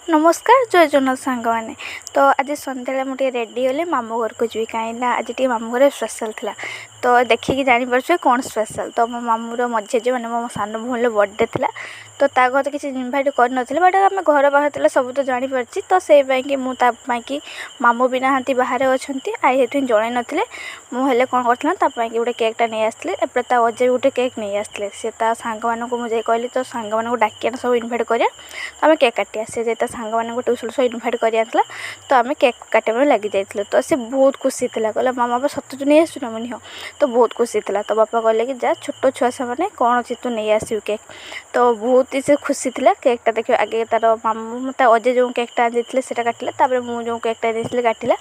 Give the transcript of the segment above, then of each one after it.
ନମସ୍କାର, ଜୟ ଜଗନ୍ନାଥ ସାଙ୍ଗମାନେ। ତ ଆଜି ସନ୍ଧ୍ୟାବେଳେ ମୁଁ ଟିକେ ରେଡ଼ି ହେଲି, ମାମୁଁ ଘରକୁ ଯିବି, କାହିଁକିନା ଆଜି ଟିକେ ମାମୁଁ ଘରେ ସ୍ପେଶାଲ୍ ଥିଲା। ତ ଦେଖିକି ଜାଣିପାରୁଥିବେ କ'ଣ ସ୍ପେଶାଲ୍। ତ ମୋ ମାମୁଁର ମଝିଆ ଝିଅ, ମାନେ ମୋ ସାନ ଭଉଣୀର ବର୍ଥଡ଼େ ଥିଲା। ତ ତା ଘରେ ତ କିଛି ଇନଭାଇଟ୍ କରିନଥିଲେ, ବଟ୍ ଆମେ ଘର ବାହାରେ ଥିଲା, ସବୁ ତ ଜାଣିପାରିଛି। ତ ସେଇ ପାଇଁକି ମୁଁ ତା ପାଇଁକି, ମାମୁଁ ବି ନାହାନ୍ତି, ବାହାରେ ଅଛନ୍ତି, I ସେଥିପାଇଁ ଜଣାଇ ନଥିଲେ। ମୁଁ ହେଲେ କ'ଣ କରିଥିଲି ନା ତା ପାଇଁକି ଗୋଟେ କେକ୍ଟା ନେଇ ଆସିଥିଲି। ଏପଟେ ତା ଅଜା ବି ଗୋଟେ କେକ୍ ନେଇ ଆସିଥିଲେ। ସେ ତା ସାଙ୍ଗମାନଙ୍କୁ, ମୁଁ ଯାଇ କହିଲି, ତ ସାଙ୍ଗମାନଙ୍କୁ ଡାକି ଆଣି ସବୁ ଇନଭାଇଟ୍ କରିବା, ତ ଆମେ କେକ୍ କାଟିବା। ସେ ଯାଇ ତା ସାଙ୍ଗମାନଙ୍କୁ ଟ୍ୟୁସନ୍ ସବୁ ଇନଭାଇଟ୍ କରି ଆଣିଥିଲା। ତ ଆମେ କେକ୍ କାଟିବା ପାଇଁ ଲାଗି ଯାଇଥିଲୁ। ତ ସେ ବହୁତ ଖୁସି ଥିଲା, କହିଲା, "ମାମା ବାପା, ସତ ନେଇ ଆସିଛୁ ନା?" ମୁଁ ହଁ। ତ ବହୁତ ଖୁସି ଥିଲା। ତ ବାପା କହିଲେ କି, "ଯା, ଛୋଟ ଛୁଆ ସେମାନେ, କ'ଣ ଅଛି, ତୁ ନେଇ ଆସିବୁ କେକ୍।" ତ ବହୁତ ହି ସେ ଖୁସି ଥିଲା। କେକ୍ଟା ଦେଖିବ, ଆଗେ ତାର ମାମୁଁ, ତା ଅଜା ଯେଉଁ କେକ୍ଟା ଆଣିଦେଇଥିଲେ ସେଇଟା କାଟିଲା। ତାପରେ ମୁଁ ଯେଉଁ କେକ୍ଟା ଦେଇଥିଲି କାଟିଲା।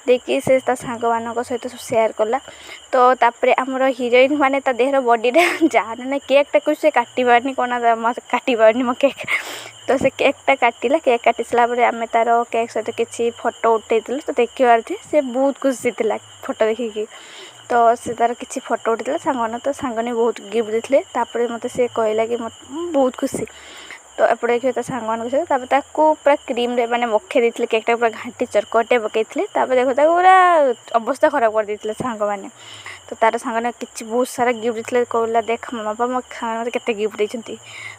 ଦେଇକି ସେ ତା ସାଙ୍ଗମାନଙ୍କ ସହିତ ସବୁ ସେୟାର କଲା। ତ ତାପରେ ଆମର ହିରୋଇନ୍, ମାନେ ତା ଦେହର ବଡ଼ିଟା ଯାହା ନା କେକ୍ଟାକୁ ସେ କାଟିପାରୁନି, କ'ଣ ନା କାଟିପାରୁନି ମୋ କେକ୍। ତ ସେ କେକ୍ଟା କାଟିଲା। କେକ୍ କାଟି ସାରିଲା ପରେ ଆମେ ତାର କେକ୍ ସହିତ କିଛି ଫଟୋ ଉଠେଇଥିଲୁ। ତ ଦେଖିପାରୁଥିବେ, ସେ ବହୁତ ଖୁସି ଥିଲା ଫଟୋ ଦେଖିକି। ତ ସେ ତାର କିଛି ଫଟୋ ଉଠେଇଥିଲା ସାଙ୍ଗମାନେ। ତ ସାଙ୍ଗମାନେ ବହୁତ ଗିଫ୍ଟ ଦେଇଥିଲେ। ତାପରେ ମୋତେ ସେ କହିଲା କି ମୁଁ ବହୁତ ଖୁସି। ତ ଏପଟେ ଦେଖିବେ ତା ସାଙ୍ଗମାନଙ୍କ ସହିତ। ତାପରେ ତାକୁ ପୁରା କ୍ରିମ୍ରେ ମାନେ ମଖେଇ ଦେଇଥିଲେ, କେକ୍ଟା ପୁରା ଘାଣ୍ଟି ଚକୋଲେଟ୍ ପକେଇଥିଲେ। ତାପରେ ଦେଖ, ତାକୁ ପୁରା ଅବସ୍ଥା ଖରାପ କରିଦେଇଥିଲେ ସାଙ୍ଗମାନେ। ତ ତାର ସାଙ୍ଗମାନେ କିଛି ବହୁତ ସାରା ଗିଫ୍ଟ ଦେଇଥିଲେ। କହିଲା, "ଦେଖ ମାମା ବାପା, ମୋ ସାଙ୍ଗମାନେ ମୋତେ କେତେ ଗିଫ୍ଟ ଦେଇଛନ୍ତି।"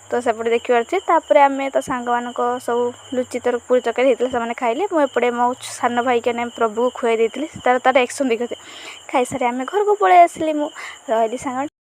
ତ ସେପଟେ ଦେଖିପାରୁଥିବେ। ତାପରେ ଆମେ ତା ସାଙ୍ଗମାନଙ୍କ ସବୁ ଲୁଚି ତର ପୁରୀ ତରକାରୀ ହେଇଥିଲା, ସେମାନେ ଖାଇଲେ। ମୁଁ ଏପଟେ ମୋ ସାନ ଭାଇକି, ମାନେ ପ୍ରଭୁକୁ ଖୁଆଇ ଦେଇଥିଲି। ତାର ତାର ଆକ୍ସନ୍ ଦେଖିବେ। ଖାଇସାରି ଆମେ ଘରକୁ ପଳେଇ ଆସିଲି। ମୁଁ ରହିଲି ସାଙ୍ଗ।